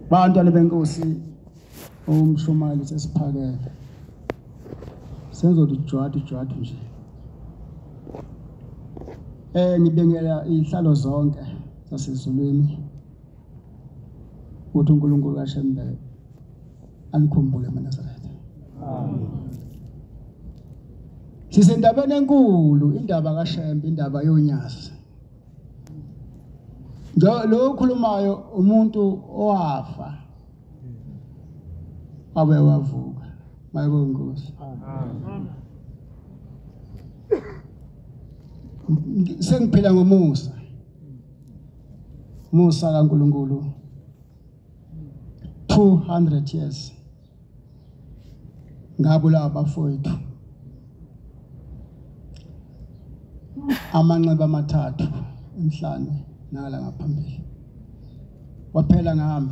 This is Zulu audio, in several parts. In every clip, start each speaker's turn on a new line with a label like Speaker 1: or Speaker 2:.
Speaker 1: Bantwana benkosi umshumayeli sesiphakele. Senzothi jwatu jwatu nje. Ngibengela ihlalo zonke zasezulwini. Uthi uNkulunkulu kaShembe anikhumbule maNazaretha. Amen. Sisendabeni enkulu, indaba kaShembe, indaba yonyazi. Nje lo okhulumayo umuntu owafa wabuye wavuka. Mayibonge Nkosi. Amen. Sengiphila ngomusa. Musa kaNkulunkulu 200 years ngabulawa abafowethu amanxeba amathathu emhlane nala ngaphambili waphela ngami.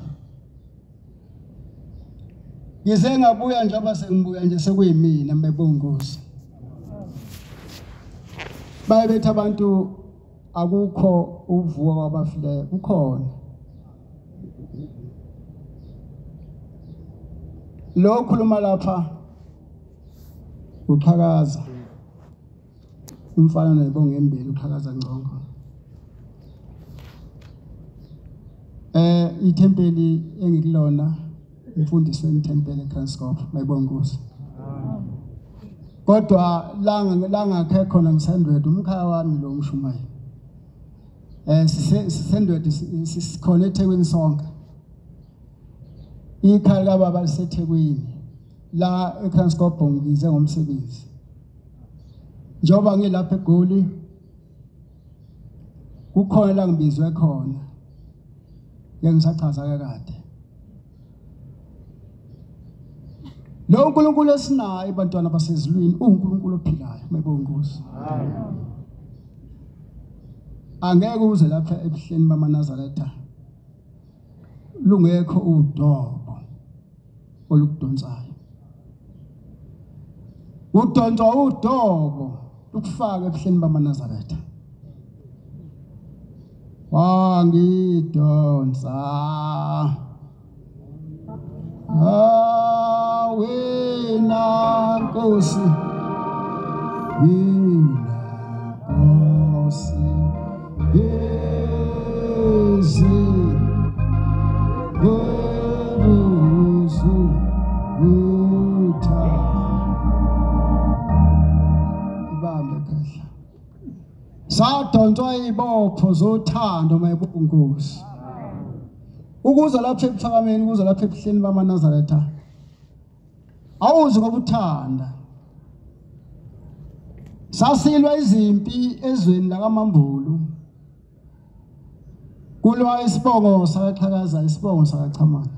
Speaker 1: Ngize ngabuya njengoba sengibuya nje sekuyimina mebongozi. Baye bethi abantu akukho ukuvuka kwabafileyo, kukhona. Lo khuluma lapha uqhakaza umfana nebonga embili uqhakaza ngcongo. Ithempeli engikulona imfundiso ethempeli eKranskop mayibonga Nkosi. Kodwa la ngakhe khona ngisendwedwe umkhaya wami lo umshumayeli. Sisendwedwe sikhona eThekwini sonke. Ikhaya kababa liseThekwini. La eKranskop ngize ngomsebenzi. Njengoba ngilapha eGoli kukhona la ngibizwe khona. Ngeke ngisachaza ke kade. Lo uNkulunkulu esinaye bantwana basezulwini uNkulunkulu ophilayo mayibonga Nkosi. Amen. Angeke uze lapha ebuhleni bamaNazaretha lungekho udobo olukudonsayo. Udonswa udobo ukufaka ebuhleni bamaNazaretha. Wangidonsa wena Nkosi, wena Nkosi, yezi webuzu utha ibambe khehla. Sadonswa ibopho zothando mayibongozi. Ukuza lapha ekuphakameni, ukuza lapha ebuhleni bamaNazaretha. Awuzi ngoba uthanda. Sasilwa izimpi ezweni lakaMambulu. Kulwa isibongo sakaXhakaza, isibongo sakaChamane.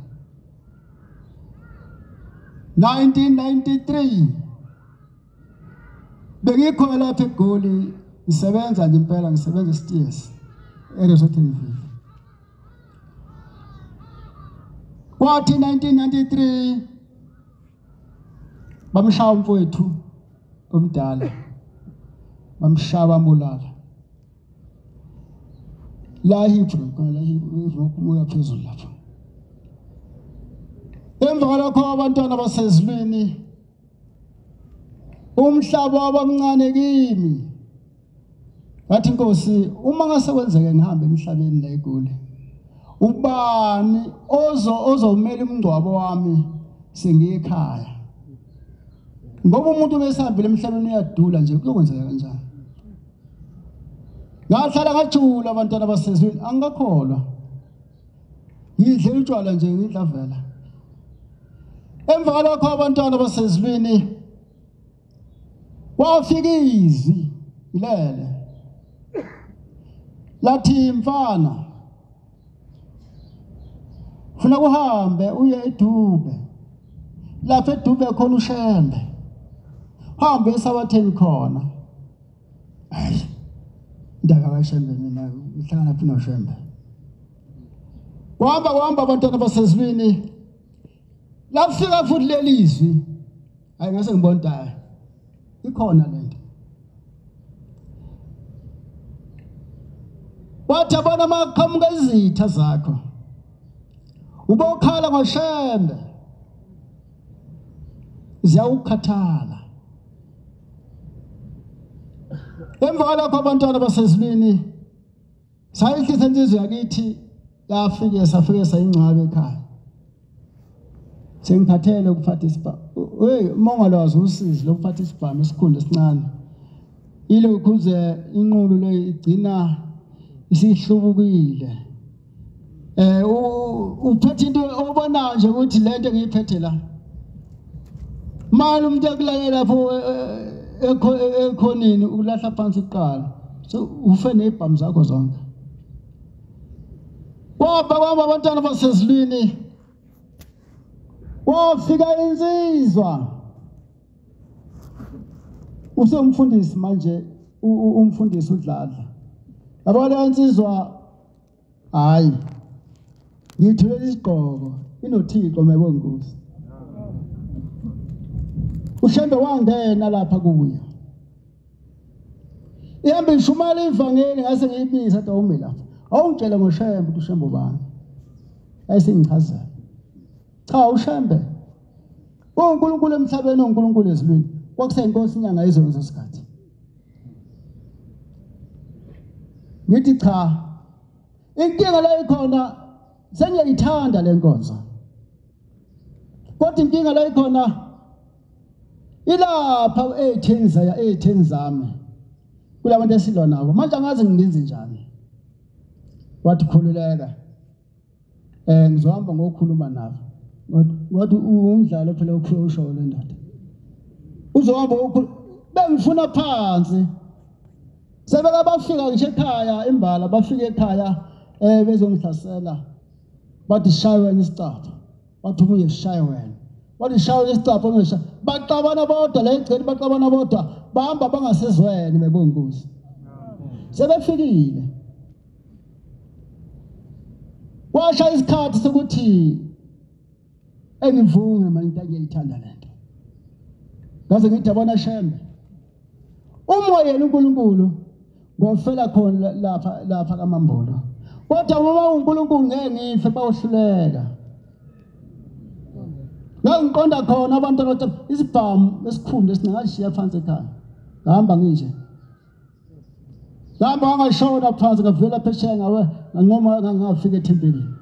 Speaker 1: 1993 bengikhona lapha eGoli ngisebenza nje impela, ngisebenza eSteers eResort Vivo. Kwathi 1993 bamshaya umfowethu omdala, bamshaya bambulala la Hebron, khona la Hebron umoya phezulu lapha. Emva kwalokho abantwana basezulwini umhlaba wabamncane kimi. Ngathi Nkosi, uma ngase kwenzeke ngihambe emhlabeni la eGoli, ubani ozomela umngcwabo wami sengiyekhaya? Ngoba umuntu besihambile emhlabeni uyadula nje, kuyokwenzeka kanjani? Ngahlala ngajula abantwana basezulwini, angikakholwa. Ngidle utshwala nje ngidla vela. Emva kwalokho abantwana basezulwini kwafika izwi ilele lathi, mfana funa kuhambe uye eDube, lapha eDube khona uShembe, hambe esabatheni khona. Hayi, indaba kaShembe mina ngihlangana phi noShembe? Kuhamba kuhamba abantwana basezulwini lafika futhi lelizwi. Hayi, ngase ngibona hayi ikhona lento. Wathi abona maqhamuka izitha zakho Ubokhala ngoShembe, ziyawukhathala. Emva kwalokho abantwana basezulwini sayihlisa insizwa yakithi, yafike safike sayingcwaba ekhaya. Sengikhathele ukuphatha isibhamu. Hey, uma ungalwazi usizi lokuphatha isibhamu esikhulu esincane, ilokhu uze inqulu le igcina isihlubukile. Uphethe into obonayo nje ukuthi lento engiyiphethe la, mali umuntu ekulaye lapho ekhoneni ukulahla phansi kuqala, so ufe nezibhamu zakho zonke. Kwaba kwaba abantwana basezulwini, wafika insizwa, usengumfundisi manje, umfundisi uDladla. Yabo le insizwa, hayi ngithulela isigqoko, inoThixo mebonkosi. uShembe wangena lapha kuye, ihamba ishumayela ivangeli, ngase ngiyibisa athi awume lapha, awungitshele ngoShembe ukuthi uShembe ubani. Ayisengichazela, cha uShembe uNkulunkulu emhlabeni, uNkulunkulu ezulwini. Kwakuseyinkosi inyanga izolo leso sikhathi. Ngithi cha, inkinga la ikhona, sengiyayithanda le nkonzo, kodwa inkinga la ikhona ilapha ey'theni zami, kulabantu esilwa nabo. Manje angazi ngingenze njani. Wathi khululeka, ngizohamba ngokukhuluma nabo. Wathi umdlalo phela usho le ndoda, uzohamba bengifuna phansi. Sebeka bafika ngisho ekhaya imbala, bafika ekhaya bezongihlasela, bathi shaye wena isicapha, bathi omunye shaye wena, bathi shaye wena isicapha, omunye shaye. Baxabana bodwa la egceni, baxabana bodwa, bahamba bangasezweni bebonkosi. Sebefikile, kwasha isikhathi sokuthi engivunge manje into engiyithanda lento. Ngaze ngithi yabona Shembe, uma yena uNkulunkulu ngofela khona lapha lapha kaMambulo, kodwa uma uNkulunkulu ngeke ngife, bayohluleka. Ngangiqonda khona abantu abathi isibhamu esikhulu esingashiya phansi ekhaya, ngahamba nginje, ngahamba ngashona phansi, ngavela phesheya ngawe ngangoma ngangafika ethempelini.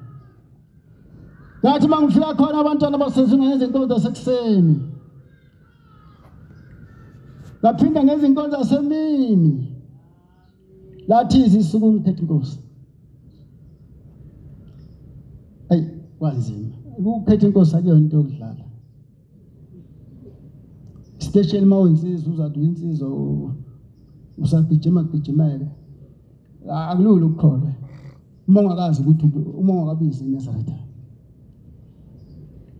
Speaker 1: Ngathi uma ngifika khona abantwana basezingane ngezinkonzo zasekuseni, ngaphinda ngezinkonzo zasemini, lathi izisuku ngikhetha inkosi. Ayi kwanzima ukukhetha inkosi, akuyona into yokudlala. Especially uma uyinsizwa, uzathi uyinsizwa usagijima gijimeke, akulula ukukholwa uma ungakazi ukuthi uma ungakabizi iNazaretha.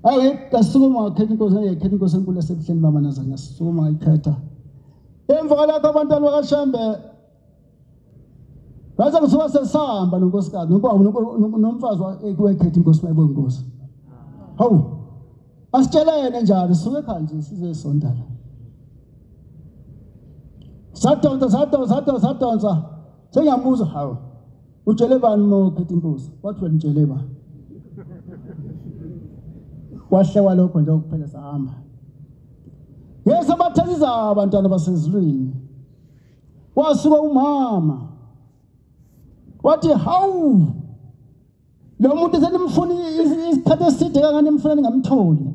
Speaker 1: Ayi ngasukuma ngakhetha inkosi, ngayikhetha inkosi enkulu yasebuhleni bamaNazaretha, ngasukuma ngayikhetha. Emva kwalokho abantwana bakaShembe ngase ngisuka sesihamba nonkosikazi nomfazi wekhetha inkosi mayibonga inkosi. Hawu, asitshelene njalo, sisuke ekhaya nje size esonta la. Sadonsa sadonsa sadonsa sadonsa, sengiyamuza, hawu utshele bani uma ukhetha inkosi? Wathi wena utshele bani? Kwahlekwa lokho nje kuphela, sahamba. Yesu bathathiza abantwana basezulwini. Wasuka umama wathi hawu, lo muntu senimfuna isikhathi eside kangani, nimfuna ningamtholi,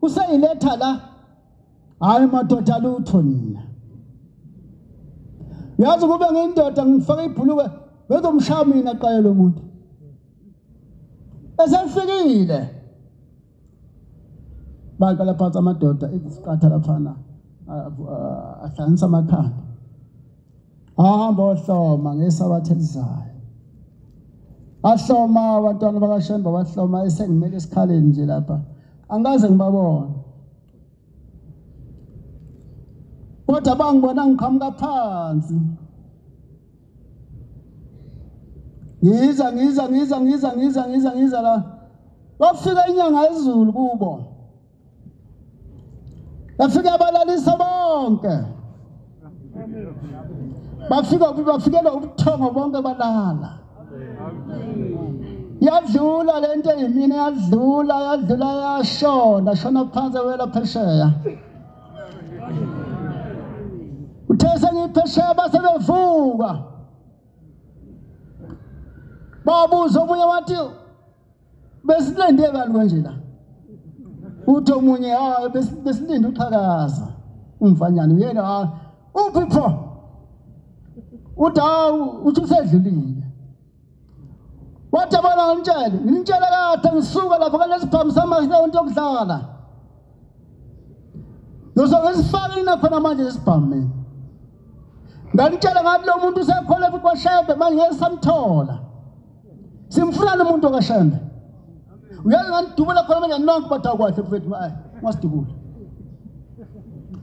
Speaker 1: useyiletha la. Hayi madoda, lutho nina. Yazi kube ngiyindoda ngifake ibhulukwe bezomshaya mina qale lo muntu. Esefikile baqala phansi amadoda isiqatha laphana, ahlanganisa amakhanda, ahamba ohloma ngesabatha elizayo. Ahloma abantwana bakaShembe, bahloma esengimele esikhaleni nje lapha, angikaze ngibabone, kodwa bangibona ngiqhamuka phansi, ngiza ngiza ngiza ngiza ngiza ngiza ngiza la. Bafika inyanga ezulu kubo, bafika abalalisa bonke, bafika bafikelwa ubuthongo bonke, balala. Yadlula lento eyimina, yadlula, yadlula, yashona, shona phansi wela phesheya. Uthe sengiphesheya base bevuka. Babuza omunye wathi besilinde bani kanje la? Uthi omunye hayi besilinde uqhakaza. Umfanyana uyena hayi uphi pho? Uthi hawu uthi usedlulile. Wathi abana ngitshele, ngitshele kade ngisuka lapha kalesibhamu sami leyo nto yokudlala. Ngizobe ngisifake nakhona manje lesibhamu mina. Nganitshela ngathi lo muntu usekholwe kwaShembe manje ngeke samthola. Simfuna umuntu kaShembe. Uyazi nganidubula khona manje nonke bathi akwahle mfethu hayi ungasidubula.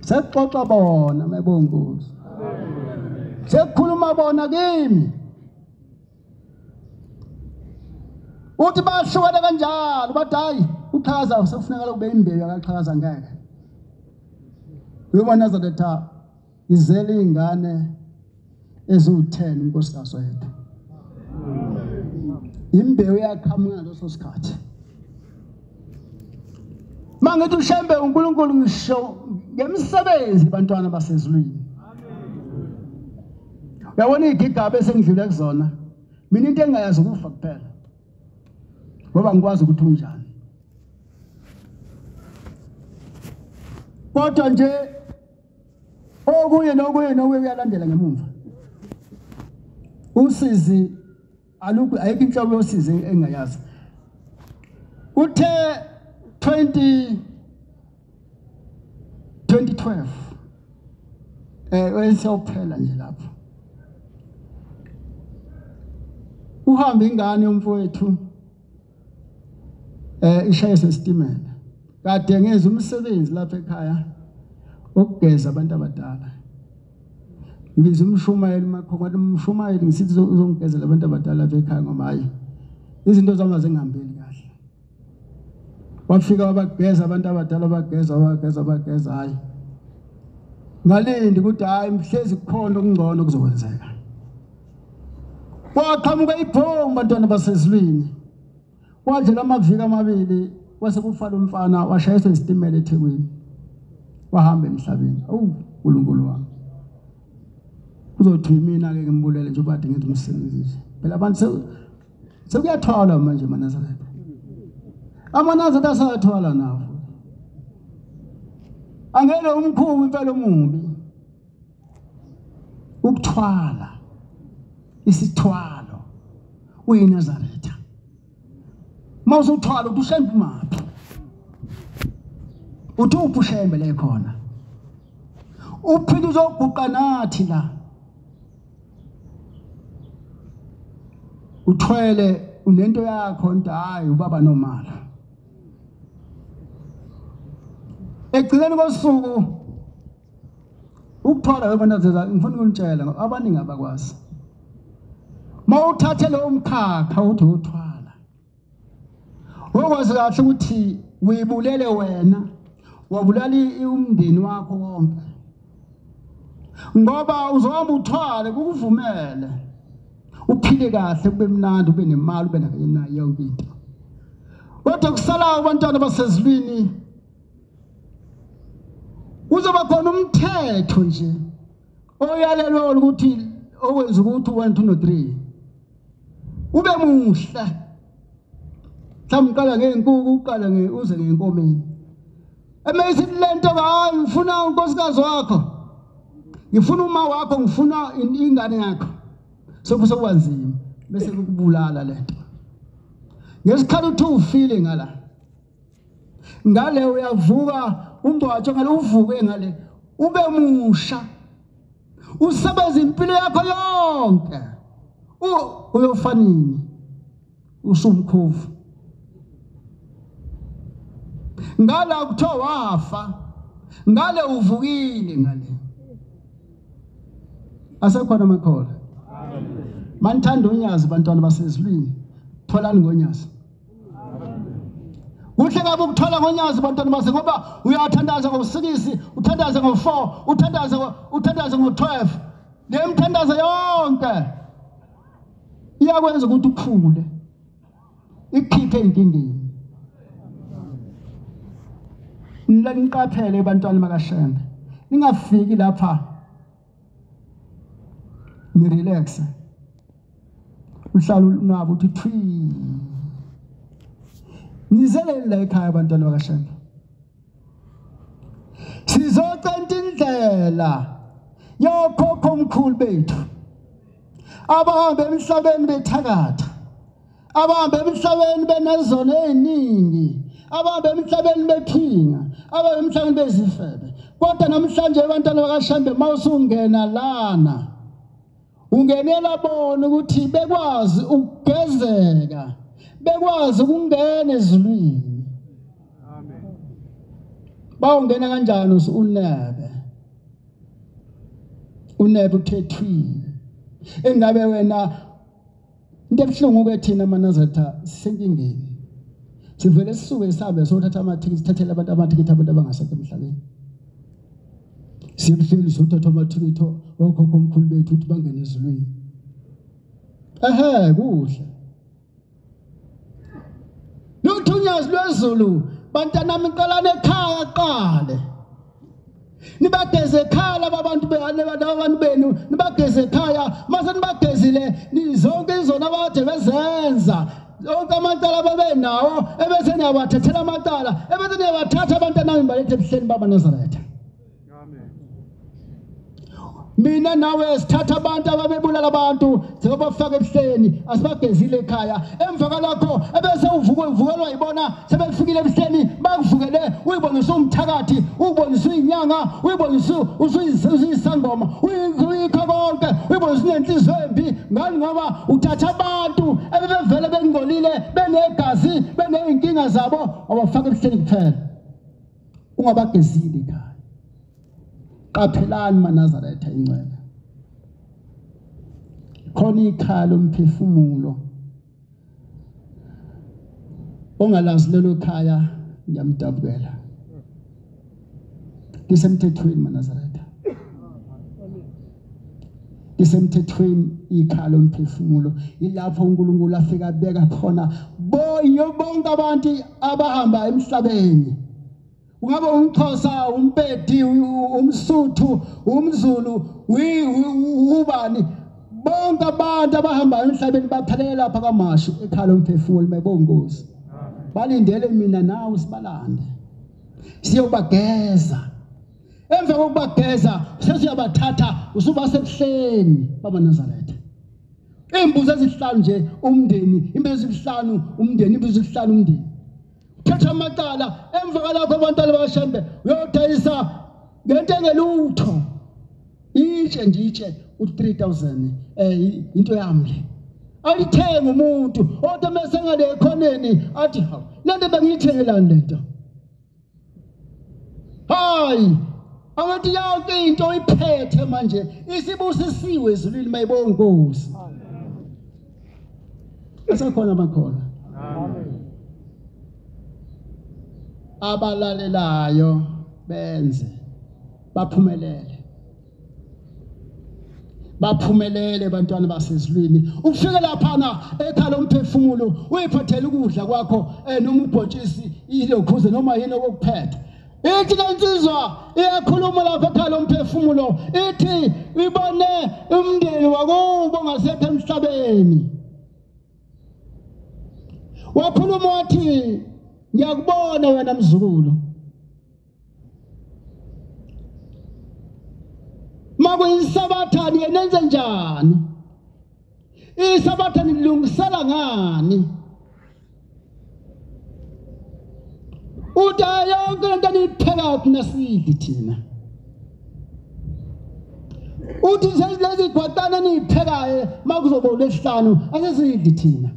Speaker 1: Sekuxoxa bona mebongozi. Sekukhuluma bona kimi. Uthi bahlukana kanjalo bathi hayi uqhakaza sekufuneka kube imbewu akaqhakaza ngeke. Uyobona Nazaretha izele ingane eziwu10 unkosikazi wethu. Imbewu yaqhamuka ngaleso sikhathi. Mangithi uShembe uNkulunkulu ngisho ngemisebenzi bantwana basezulwini. Uyabona igigaba esengidlule kuzona. Mina into engayazi ukufa kuphela. Ngoba ngikwazi ukuthi unjani. Kodwa nje okunye nokunye nokunye kuyalandela ngemuva. Usizi alukho, ayikho inhlobo yosizi engayazi. Uthe 2012 wesiyophela nje lapho. Uhamba ingane yomfowethu ishayise isitimela. Kade ngenza umsebenzi lapha ekhaya ukugeza abantu abadala. Ngibiza umshumayeli makhokho, umshumayeli ngisithi uzongigezela abantu abadala lapha ekhaya ngoba hayi izinto zami azingihambeli kahle. Wafika wabageza abantu abadala, bageza bageza bageza, hayi ngalindi ukuthi hayi mhlezi kukhona okungcono kuzokwenzeka. Kwaqhamuka ibhomba bantwana basezulwini. Wadlela amaviki amabili kwase kufa lo mfana, washayiswa isitimela eThekwini. Wahamba emhlabeni. Awu uNkulunkulu wami. Kuzothi mina ke ngimbulele nje ubade ngenza umsebenzi nje. Phela abantu sekuyathwala manje amaNazaretha. AmaNazaretha asayathwala nawo. Angeke umkhuba impela omubi. Ukuthwala isithwalo uyiNazaretha. Mawusuthwala uthi uShembe maphi? Uthi uphi uShembe le khona? Uphinde uzoguqa nathi la. Uthwele unento yakho nto hayi ubaba nomala. Ekugcineni kosuku ukuthwala webantazeza ngifuna ukunitshela ngoba abaningi abakwazi. Mawuthathe lo mkhakha uthi uthwala. Ukwazi kahle ukuthi uyibulele wena, wabulala umndeni wakho wonke. Ngoba uzohamba uthwale kukuvumele. Uphile kahle kube mnandi ube nemali ube nayo yonke into. Kodwa kusala abantwana basezulwini kuzoba khona umthetho nje oyalelwe ukuthi owenza ukuthi 1 2 3 ube muhle. Mhlawumbe uqala ngenkukhu uqala uze ngenkomeni. Emesithi lento hayi ngifuna unkosikazi wakho, ngifuna uma wakho, ngifuna ingane yakho. Sekuba nzima bese kukubulala lento. Ngesikhathi uthi ufile ngala ngale uyavuka ungcwatshe ngale uvuke ngale ube musha usebenza impilo yakho yonke uyofanini usumkhovu. Ngala kuthiwa wafa ngale uvukile ngale. Asekhona amakhola. Manithanda unyazi bantwana basezulwini, tholani ngonyazi. Kuhle kabi ukuthola ngonyazi bantwana base ngoba uyathandaza ngo6, uthandaza ngo4, uthandaza ngo12. Le mthandazo yonke iyakwenza ukuthi ukhule. Ikhiphe inkingeni. Niqaphele bantwana bakaShembe. Ningafiki lapha ni relax. Uhlala unabo uthi thwi. Nizelele la ekhaya abantwana bakaShembe. Sizocenta indlela yokhokho omkhulu bethu abahambe emhlabeni bethakatha, abahambe emhlabeni benezono eziningi, abahambe emhlabeni bephinga, abahambe emhlabeni bezifebe. Kodwa namhlanje abantwana bakaShembe mawusungena lana ungenela bona ukuthi bekwazi ukugezeka, bekwazi ukungena ezulwini.
Speaker 2: Amen.
Speaker 1: Bawungena kanjani unebe? Unebe uthethwile. Engabe wena into ebuhlungu ke thina amaNazaretha sisenkingeni. Sivele sisuke sihambe sothatha amathikithi, sithathele abantu amathikithi abantu abangasekho emhlabeni. Sibuhleli sothatha amathikithi okhokho omkhulu bethu ukuthi bangene ezulwini. Ehhe, kuhle. Luthunyazi lwezulu bantanami qalane ekhaya qale. Nibageze ekhaya laba bantu abantu benu, nibageze ekhaya. Mase nibagezile zonke izona abade bezenza, onke amacala ababenawo ebese niyawathethela amacala, ebese niyabathatha abantwana balethe ebuhleni bamaNazaretha.
Speaker 2: Amen.
Speaker 1: Mina nawe sithatha abantu ababebulala abantu sibafaka ebuhleni, asibagezile ekhaya. Emva kwalokho ebese uvukelwa yibona sebefikile ebuhleni, bakuvukele, uyibonise umthakathi, uyibonise inyanga, uyibonise usuyisangoma, uyikho konke, uyibonise unenhliziyo embi. Ngani? Ngoba uthatha abantu ebebevele bengcolile, benegazi, beneyinkinga zabo, abafaka ebuhleni kuphela, ungabagezile ekhaya. Qaphelani maNazaretha ingcwele. Khona ikhaya lomphefumulo ongalazi lelo khaya, ngiyamdabukela. Lisemthethweni maNazaretha, lisemthethweni ikhaya lomphefumulo. Ilapho uNkulunkulu afika abeka khona bonke abantu abahamba emhlabeni. Ungabe umXhosa, uMpedi, umSuthu, umZulu, ubani, bonke abantu abahamba emhlabeni baphelele lapha kwaMashu ekhaya lomphefumulo. Mayibongozi balindele mina nawe sibalande siyobageza. Emva kokubageza sesiyabathatha usubasebuhleni bamaNazaretha. Imbuzi ezihlanu nje umndeni, imbuzi ezihlanu umndeni, imbuzi ezihlanu umndeni. Thatha amacala. Emva kwalokho abantwana bakaShembe uyodayisa ngento engelutho, itshe nje itshe u3000 into yami le alithenga umuntu odwa mase ngale ekhoneni athi hawu lento bengiyithengelani lento. Hayi, angathi yonke into iphethe manje isibusisiwe ezulwini. Mayibonga Nkosi. Asakhona abakhona.
Speaker 2: Amen.
Speaker 1: Abalalelayo benze baphumelele, baphumelele bantwana basezulwini. Ufike laphana ekhaya lomphefumulo uyiphathele ukudla kwakho, noma ubhontshisi ilokhuze noma yini okuphethe. Ithi lensizwa iyakhuluma lapha ekhaya lomphefumulo, ithi ibone umndeni wakubo ongasekho emhlabeni. Wakhuluma wathi ngiyakubona wena mzukulu, makuyisabatha niyenze njani? Isabatha nilungisela ngani? Uthi yonke lento niyipheka kunasidli thina. Uthi lezi gwatana niyiphekayo makuzoba ulesihlanu asizidli thina.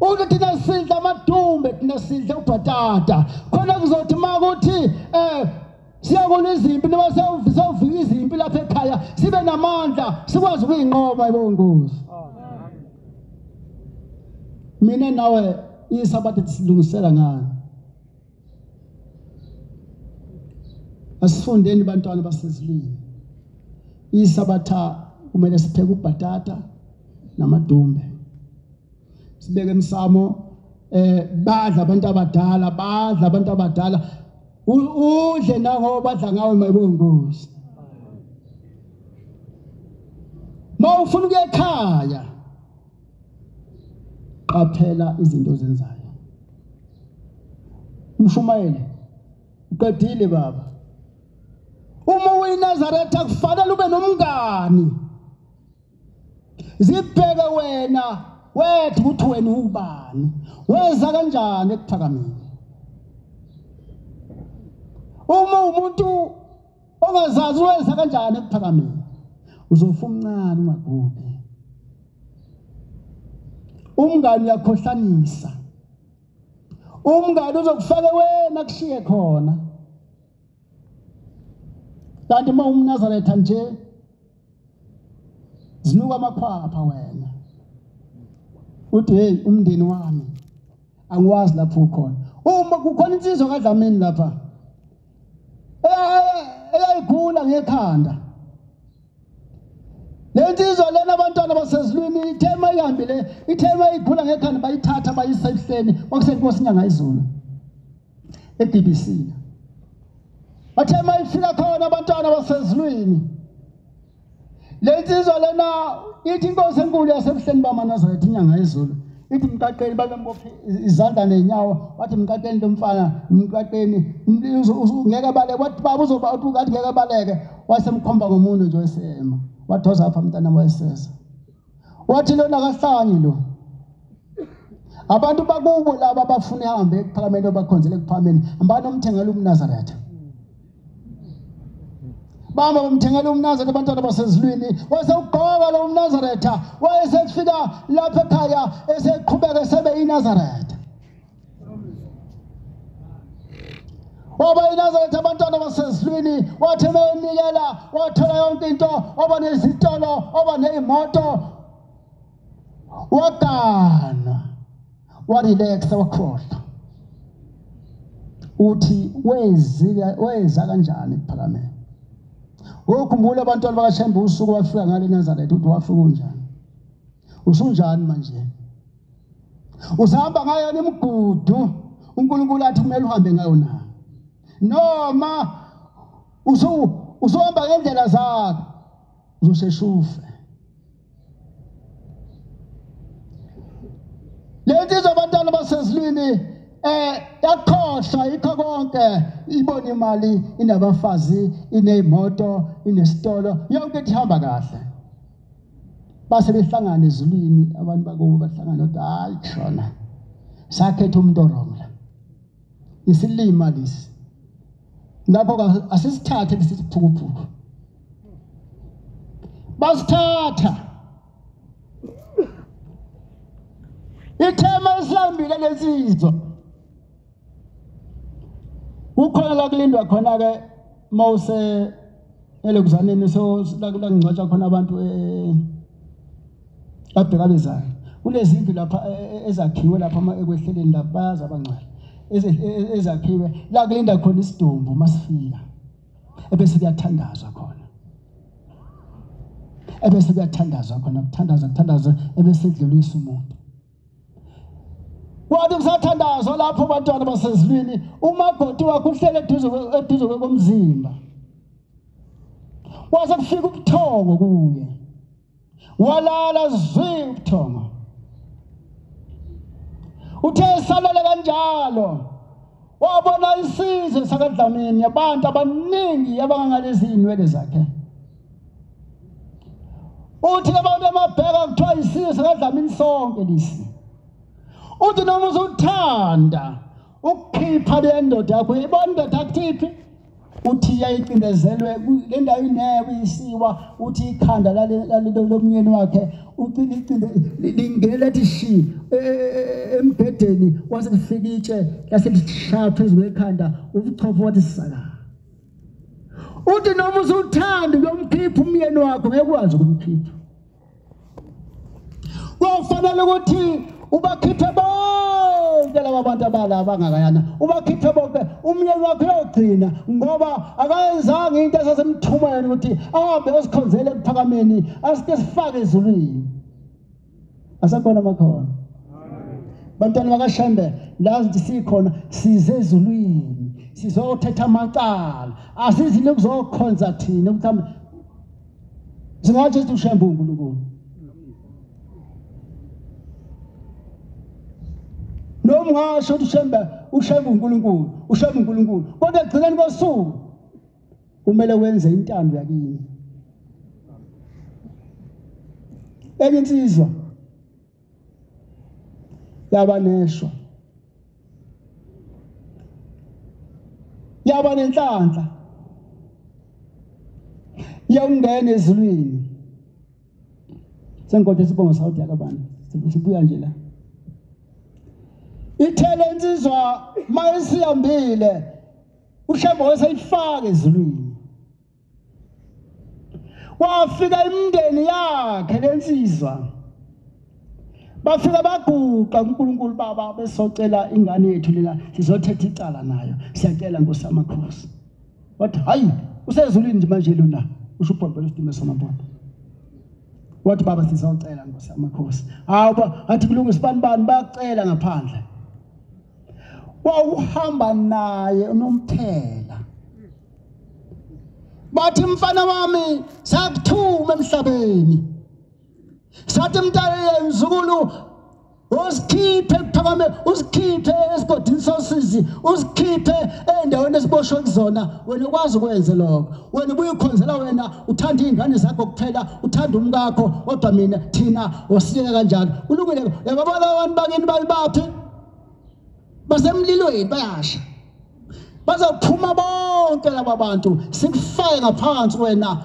Speaker 1: Uthi thina sidla amadumbe, thina sidla ubhatata. Khona kuzothi makuthi siyakula izimpi noma sewuvika izimpi lapha ekhaya sibe namandla sikwazi ukuyinqoba ibongozi. Mina nawe isabatha silungisela ngani? Asifundeni bantwana basezulwini. Isabatha kumele sipheke ubhatata namadumbe. Sibeke emsamo, badla abantu abadala, badla abantu abadala. Udle nangoba badla ngawe mayibongozi. Mawufuna ukuya ekhaya, qaphela izinto ozenzayo. Umshumayeli uqedile baba. Uma uyiNazaretha kufanele ube nomngani. Zibheke wena wethu ukuthi wena ubani, weza kanjani ekuphakameni. Uma umuntu ongazazi weza kanjani ekuphakameni, uzofa umncane ungagugi. Umngani uyakhohlanisa. Umngani uzokufaka wena kushiye khona. Kanti uma umNazaretha nje zinuka amakhwapha wena. Uthi hey, umndeni wami angiwazi lapho ukhona. Uma kukhona insizwa kaDlamini lapha eyayikhula ngekhanda. Le nsizwa lena abantwana basezulwini ithe mayihambile, ithe mayikhula ngekhanda bayithatha bayisa ebuhleni kwakusenkosi inyanga izulu eDBC. Bathe mayifika khona abantwana basezulwini, le nsizwa lena ithi inkosi enkulu yasebuhleni bamaNazaretha inyanga izulu ithi mqaqeni, babembophe izandla nenyawo, wathi mqaqeni lo mfana, mqaqeni ngeke baleke. Wathi baba uzoba uthi ngathi ngeke baleke, wasemkhomba ngomuntu nje wesema. Wadoza apha mntana wayesesa. Wathi lona akahlanyi lo. Abantu bakubo laba abafuna ihambe ekuphakameni bakhonzele ekuphakameni, hambani omthengela umNazaretha. Bamba bamthengela umNazaretha abantwana basezulwini, wasewugqoka lo umNazaretha, wayesefika lapha ekhaya eseqhubeka sebe iNazaretha. Waba iNazaretha abantwana basezulwini, wathi benikela, wathola yonke into, waba nezitolo, waba nezimoto, wagana, warelaxa, wakhohlwa. Uthi weza kanjani ekuphakameni? Ukhumbula abantwana bakaShembe usuku wafika ngale Nazaretha, uthi wafika unjani? Usunjani manje? Usahamba ngayo imigudu uNkulunkulu athi kumele uhambe ngayo na? Noma usuhamba ngendlela zakho uzoshesha ufe. Le nsizwa abantwana basezulwini yakhohlwa yikho konke, ibona imali, inabafazi, inezimoto, inesitolo, yonke into ihamba kahle. Base behlangana ezulwini abantu bakubo bahlangana kodwa hayi shona sakhetha umuntu orong la, isilima lesi. Lapho asisithathe lesiphukuphuku, basithatha. Ithema esihambile lesizwa kukhona la kulindwa khona ke mawuse elokuzaneni, so la kungcwatshwa khona abantu abhekabezayo. Kulezindlu lapha ezakhiwe lapha ekwehleleni lapha bayazi abangcwele ezakhiwe la kulinda khona isidumbu masifika, ebese kuyathandazwa khona, ebese kuyathandazwa khona, kuthandazwa kuthandazwa, ebese kudlulisa umuntu. Kwathi kusathandazwa lapho abantwana basezulwini, umakoti wakhe uhlele eduze komzimba, kwase kufika ubuthongo kuye, walala zwi ubuthongo. Uthe esalala kanjalo wabona isizwe sakaDlamini, abantu abaningi abangangalezi inwele zakhe. Uthi labantu amabheka kuthiwa isizwe sakaDlamini sonke lesi. Uthi noma usuthanda ukukhipha le ndoda yakho, ibona indoda akuthiphi, uthi yayicindezelwe le ndawo ineke isiwa, uthi ikhanda lalomnyeni wakhe lingene lethi shi embhedeni, wase kufika itshe lase lishaya phezu kwekhanda, ubuchopho wathi saka. Uthi noma usuthanda ukuyomkhipha umyeni wakho ngeke ukwazi ukumkhipha. Kufanele ukuthi ubakhiphe bonke laba bantu abala abangakayana, ubakhiphe bonke, umyeni wakho uyogcina ngoba akayenzanga into esasemthuma yena ukuthi ahambe osikhonzele ekuphakameni, asike sifake ezulwini. Asakhona amakhona. Bantwana bakaShembe lazi sikhona size ezulwini sizothetha amacala asizile kuzokhonza thina ukuthi singathi sithi uShembe uNkulunkulu. Noma ungasho ukuthi uShembe uNkulunkulu, uShembe uNkulunkulu, kodwa ekugcineni kosuku kumele wenze intando yakini. Enye insizwa yaba neshwa, yaba nenhlanhla yawungena ezulwini. Senkosi sibonga Saudi akabani sibuya nje la. Ithele insizwa mayisihambile uShembe wayesayifaka ezulwini. Wafika imindeni yakhe lensizwa, bafika baguqa kuNkulunkulu baba besocela ingane yethu lena sizothetha icala nayo, siyacela Nkosi yamakhosi. Wathi hayi usezulwini nje manje lona, usho uBhombela uSidime Samabona. Wathi baba sizocela Nkosi yamakhosi. Hawu athi kulungisa bani bani bayacela ngaphandle. Wawuhamba naye unomphela. Bathi mfana wami sakuthuma emhlabeni, sathi mntana mzukulu usikhiphe kuphakame, usikhiphe esigodini sosizi, usikhiphe endaweni esiboshwe kuzona. Wena ukwazi ukwenza lokho, wena ubuye ukhonzela wena, uthanda iy'ngane zakho kuphela, uthanda umkakho, kodwa mina thina wasiyeka kanjalo. Kulungile, uyababona abantu bakini balibaphi basemlilweni bayasha, bazophuma bonke laba bantu, sikufake ngaphansi wena,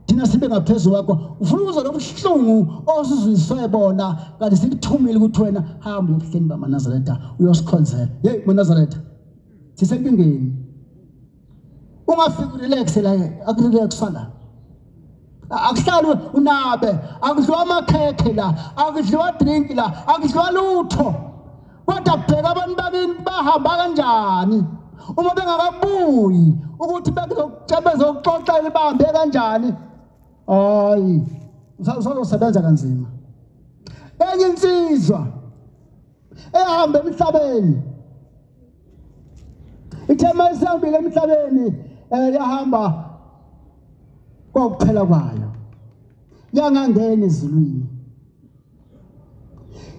Speaker 1: thina sibe ngaphezu kwakho. Ufuna ukuzwa lobuhlungu osizwiswe bona, kanti sikuthumile ukuthi wena hamba uyebuhleni bamaNazaretha uyosikhonzela. Hey maNazaretha, sisenkingeni. Ungafiki urelax la, akurelaxwa la, akuhlali unabe, akudliwa amakhekhe la, akudliwa drink la, akudliwa lutho. Kodwa bheka abantu bakini bahamba kanjani uma bengakabuyi, ukuthi bezokuxoxa libambe kanjani. Hayi, usazosebenza kanzima. Enye insizwa ehamba emhlabeni ithe mayisihambile emhlabeni yahamba kokuphela kwayo, yangangena ezulwini.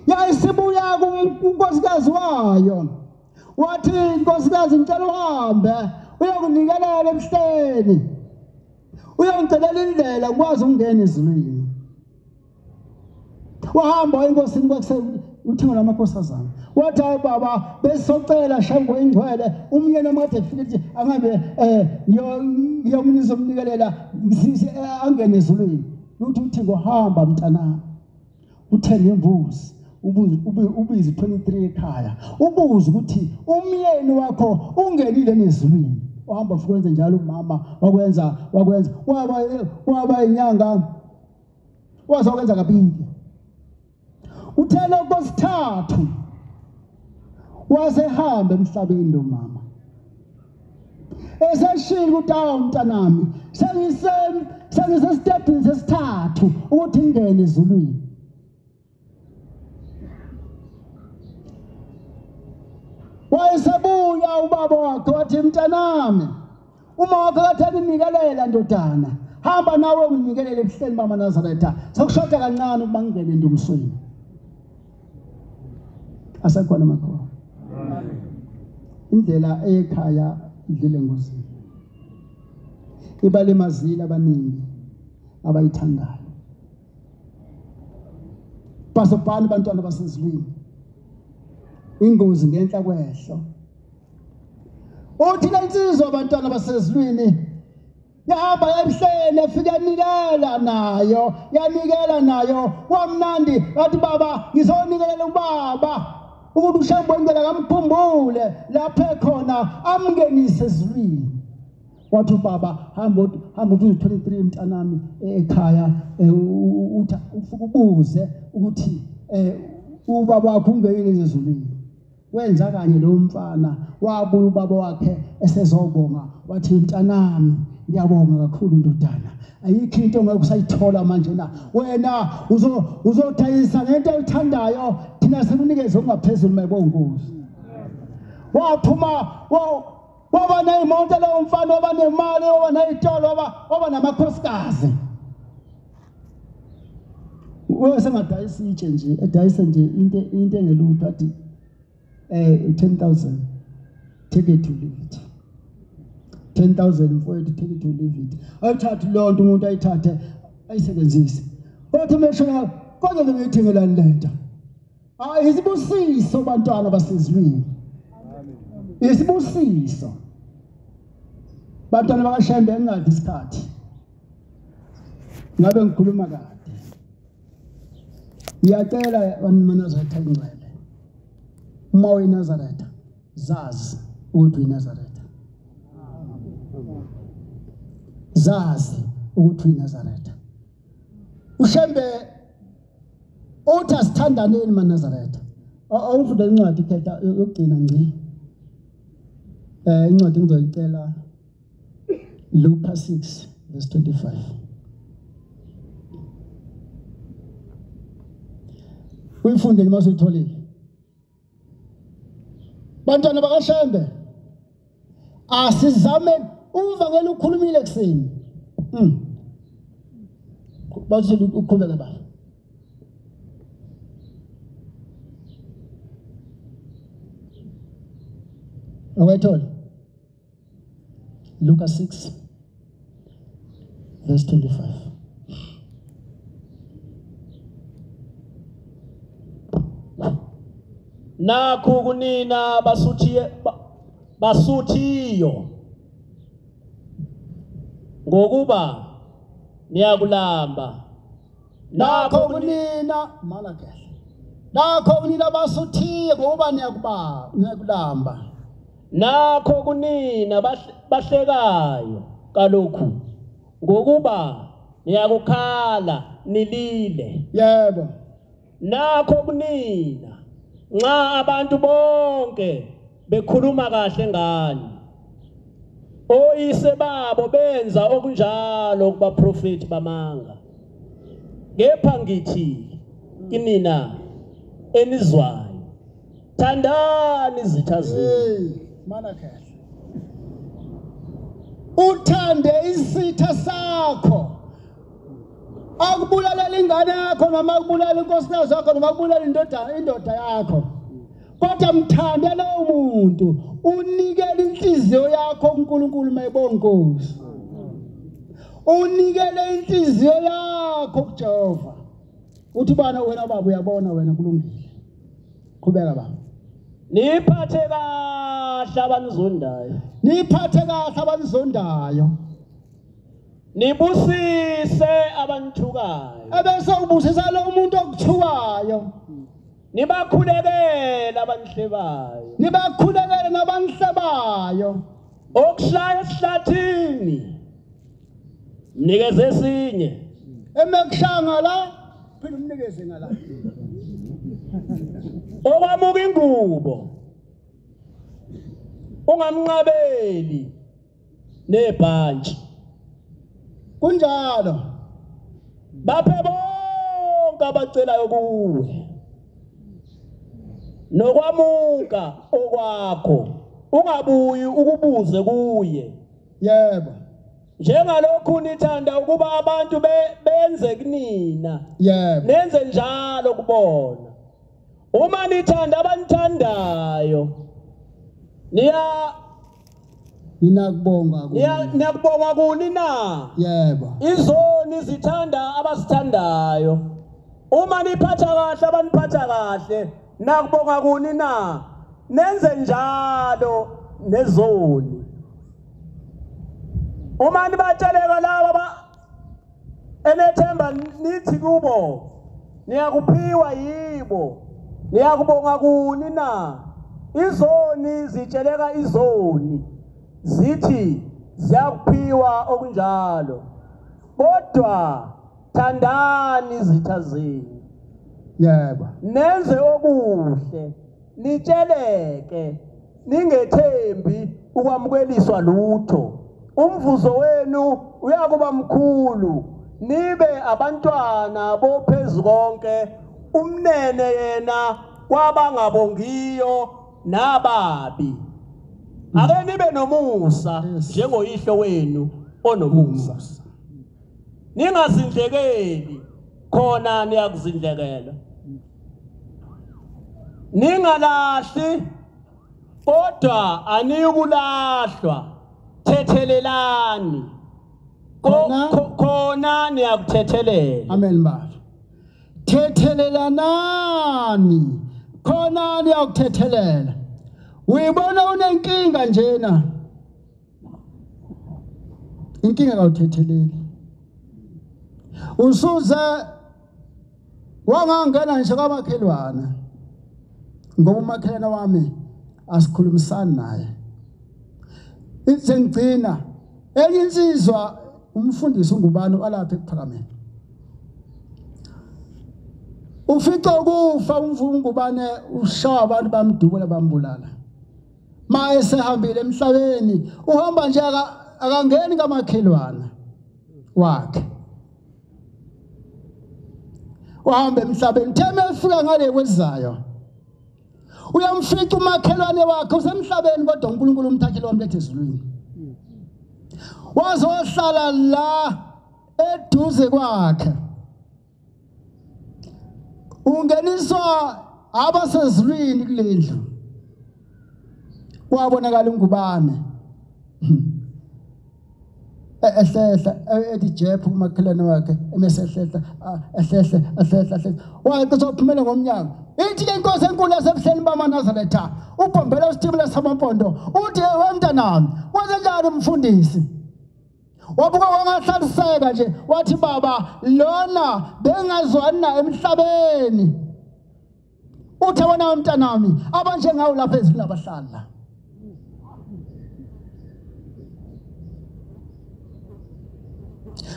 Speaker 1: Yayisibuya kunkosikazi wayo, wathi nkosikazi ngicela uhambe uyokunikelela ebuhleni, uyongicelela indlela ngikwazi ukungena ezulwini. Wahamba enkosini uthingo lamakhosazana, wathi hayi baba besocela Shembe ingcwele umyeni omade efika ukuthi angabe ngiyomnikelela angene ezulwini. Luthi uthingo hamba mntanami uthenge imbuzi, ubize 23 ekhaya, ubuze ukuthi umyeni wakho ungenile nezulwini. Uhamba ufike wenze njalo umama wakwenza waba inyanga, waze wakwenza kabili. Uthele kwesithathu wasehamba emhlabeni lo mama, eseshilo ukuthi awu mntanami sengisestepini sesithathu ukuthi ngingene ezulwini. Wayesebuya ubaba wakhe wathi mntanami uma wakho kade akunikelela ndodana, hamba nawe unginikelele ebuhleni bamaNazaretha, sekushoda kancane ukuba ngingene endumisweni. Asekhona makhono. Indlela ekhaya idlule engozini, ibalimazile abaningi abayithandayo. Basobhani bantwana basezulwini, ingozi ngenhla kwehlo. Uthi lensizwa abantwana basezulwini yahamba ebuhleni, efika yanikela nayo, yanikela nayo wamnandi. Wathi baba ngizonikelela ubaba ukuthi uShembe ingcwele kamkhumbule lapho ekhona amngenise ezulwini. Wathi ubaba hamba ubuze 23 mntanami ekhaya, uthi ufike ubuze ukuthi ubaba wakho ungenile ezulwini. Wenza kanye lo mfana, wabuya ubaba wakhe esezobonga, wathi mntanami Ngiyabonga kakhulu ndodana, ayikho into ongeke usayithola manje na. Wena uzodayisa ngento oyithandayo, thina sikunikeze okungaphezulu mayibongozi. Waphuma waba neyimoto leyo mfana, waba nemali, waba neyitolo, waba namakhosikazi. Wesengadayisa itshe nje, edayisa nje into engelutho, athi 10,000 take it to leave it. 10,000 mfowethu, take it to leave it. Ayithathe leyo nto umuntu ayithathe ayisebenzise. Kodwa meshona kodwa ngiyithengelani lento? Hayi, isibusiso bantwana basezulwini. Isibusiso. Bantwana bakaShembe engadli isikhathi. Ngabe ngikhuluma kade. Ngiyacela maNazaretha ingcwele. Uma uyiNazaretha, zazi ukuthi uyiNazaretha. Zazi ukuthi uyiNazaretha. uShembe uthi asithandaneni maNazaretha. Awufunde incwadi khetha yokugcina ngci. Incwadi ngizoyicela Luka 6 verse 25. Uyifunde noma usuyitholile. Bantwana bakaShembe, asizame umvangeli ukhulumile kuseni. Bathi uqhubeke baba. Awayithola. Luka 6 verse 25.
Speaker 3: Nakhu kunina basuthiyo ngokuba niyakulamba.
Speaker 1: Nakho kunina malakhe. Nakho kunina basuthiyo ngokuba niyakulamba.
Speaker 3: Nakho kunina bahlekayo kalokhu ngokuba niyakukhala nilile.
Speaker 1: Yebo.
Speaker 3: Nakho kunina nxa abantu bonke bekhuluma kahle ngani, oyise babo benza okunjalo kubaprofeti bamanga. Kepha ngithi kinina enizwayo, thandani izitha zenu.
Speaker 1: Uthande isitha sakho. Akubulalela ingane yakho noma akubulala inkosikazi yakho noma akubulala indoda yakho, kodwa mthande lowo muntu, unikele inhliziyo yakho kuNkulunkulu mayibongozi. Unikele inhliziyo yakho kuJehova. Uthi bana wena baba uyabona wena kulungile. Qhubeka baba.
Speaker 3: Niphathe kahle abanizondayo.
Speaker 1: Niphathe kahle abanizondayo.
Speaker 3: Nibusise abanithukayo.
Speaker 1: Ebese ubusisa lo muntu okuthukayo.
Speaker 3: Nibakhulekele abanihlebayo.
Speaker 1: Nibakhulekele nabanihlebayo.
Speaker 3: Okushaya esihlathini mnikeze esinye.
Speaker 1: Emekushaya ngala phela umnikeze ngala.
Speaker 3: Okwamuka ingubo ungamnqabeli nebhantshi.
Speaker 1: Kunjalo.
Speaker 3: Baphe bonke abacelayo kuwe, nokwamuka okwakho ungabuyi ukubuze kuye.
Speaker 1: Yebo.
Speaker 3: Njengalokhu nithanda ukuba abantu benze kunina,
Speaker 1: yebo,
Speaker 3: nenze njalo kubona. Uma nithanda abanithandayo,
Speaker 1: ninakubonga
Speaker 3: niyakubonga kuni na?
Speaker 1: Yebo.
Speaker 3: Izoni zithanda abasithandayo. Uma niphatha kahle abaniphatha kahle, nakubonga kuni na? Nenze njalo nezoni. Uma nibatsheleka laba enethemba nithi kubo, niyakuphiwa yibo, niyakubonga kuni na? Izoni zitsheleka izoni, zithi ziyakuphiwa okunjalo. Kodwa thandani izitha zenu.
Speaker 1: Yebo.
Speaker 3: Nenze okuhle, nitsheleke, ningethembi ukwamukeliswa lutho. Umvuzo wenu uyakuba mkhulu, nibe abantwana bophezu konke, umnene yena kwabangabongiyo nababi. Ake nibe nomusa njengoyihlo wenu onomusa. Ningazindlekeli khona niyakuzindlekela. Ningalahli kodwa aniyukulahlwa, thethelelani khona niyakuthethelela.
Speaker 1: Amen baba. Thethelelanani khona niyakuthethelela. Uyibona unenkinga njena, inkinga kawuthetheleli. Usuze wangangena nje kwamakhelwane, ngoba umakhelwane wami asikhulumisani naye. Sengigcina enye insizwa, umfundisi ungubani alapha ekuphakameni, ufica ukufa umfungubane ushaya abantu bamdubula bambulala. Ma esehambile emhlabeni uhamba nje akangeni kamakhelwana wakhe, uhamba emhlabeni. Theme efika ngale kwezayo uyamfica umakhelwane wakhe usemhlabeni, kodwa uNkulunkulu umthathile wamletha ezulwini, wazohlala la eduze kwakhe. Ungeniswa abasezulwini kulendlu, kwabonakala ungubane ehlehla ethi jephu kumakhelwane wakhe, emesehlehla ehlehla ehlehla ehlehla, wayezophumela ngomnyango. Ithi ke inkosi enkulu yasebuhleni bamaNazaretha ubhombela usithibula samampondo, uthi wemntanami wenze njani umfundisi? Wabuka wangahlaliseka nje, wathi baba lona bengazwani na emhlabeni. Uthe wena mntanami abanjengawo lapha ezulwini abahlali la.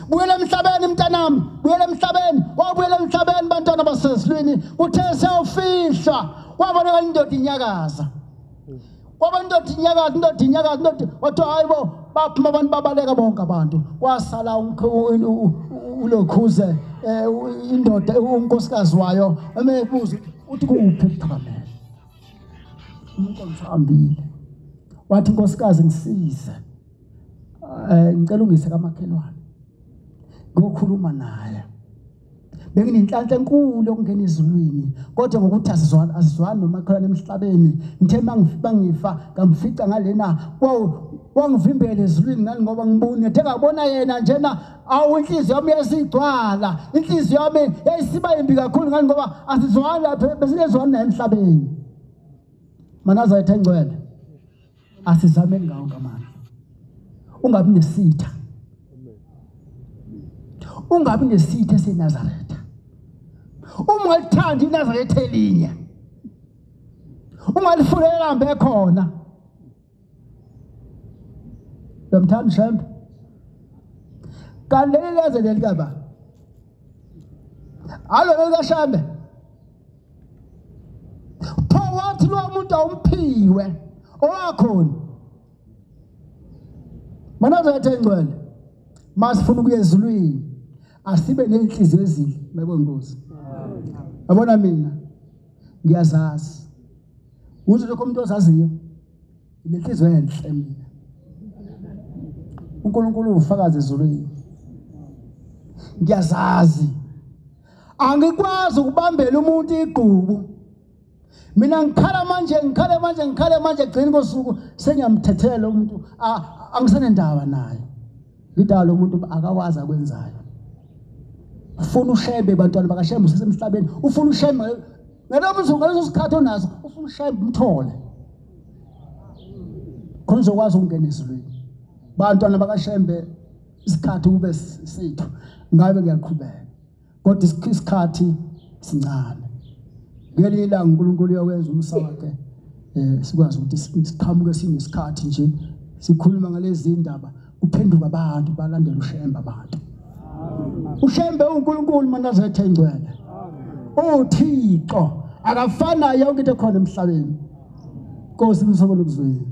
Speaker 1: Buyela emhlabeni mntanami, buyela emhlabeni. Wabuyela emhlabeni bantwana basezulwini. Uthe sewufihlwa wabonakala indoda inyakaza, kwaba indoda inyakaza, indoda inyakaza, indoda. Wathi hayibo, baphuma abantu babaleka bonke abantu, kwasala ulokhuze indoda unkosikazi wayo emebuza uthi kuphi ekuphakameni. Umuntu omhambile wathi nkosikazi ngisize, ngicela ungise kamakhelwane ngokhuluma naye. Benginenhlanhla enkulu yokungena ezulwini, kodwa ngokuthi asizwani nomakhelwane emhlabeni, ngithe mangifa ngamfica ngalena wangivimbela ezulwini ngani ngoba ngibone ngithe ngabona yena njena, awu inhliziyo yami yasigcwala, inhliziyo yami yayisiba yimbi kakhulu ngani ngoba asizwani lapha, besingezwani naye emhlabeni. Manazaretha engcwele, asizameni ngawo ngamandla. Ungabi nesitha, ungabi nesitha eseNazaretha. Uma ungalithandi iNazaretha elinye, ungalifulela hambe khona. Uyamthanda uShembe? Kanti leli leze leli kaba alo leli kaShembe, pho wathi lo muntu awumphiwe owakhona. Manazaretha engcwele, masifuna ukuya ezulwini asibe nenhliziyo ezinhle mayibongozi. Yabona mina ngiyazazi uthi lokho umuntu ozaziyo nenhliziyo enhle mina. uNkulunkulu ufakaza ezulwini. Ngiyazazi, angikwazi ukubambela umuntu igqubu. Mina ngikhala manje, ngikhale manje, ngikhale manje, gcina kosuku sengiyamthethela umuntu, angisenendaba naye. Ngidala umuntu akakwazi akwenzayo. Ufuna uShembe bantwana bakaShembe usesemhlabeni, ufuna uShembe ngaleso sikhathi onaso, ufuna uShembe umthole khona uzokwazi ukungena ezulwini. Bantwana bakaShembe isikhathi kube sethu, ngabe ngiyaqhubeka, kodwa isikhathi sincane. Ngelinye ilanga uNkulunkulu uyakwenza umusa wakhe, sikwazi ukuthi siqhamuke sinesikhathi nje sikhuluma ngalezi ndaba, kuphenduka abantu balandela uShembe. Abantu uShembe uNkulunkulu Manazaretha engcwele, uThixo akafana yonke into ekhona emhlabeni. Nkosi msokolo kuzweni.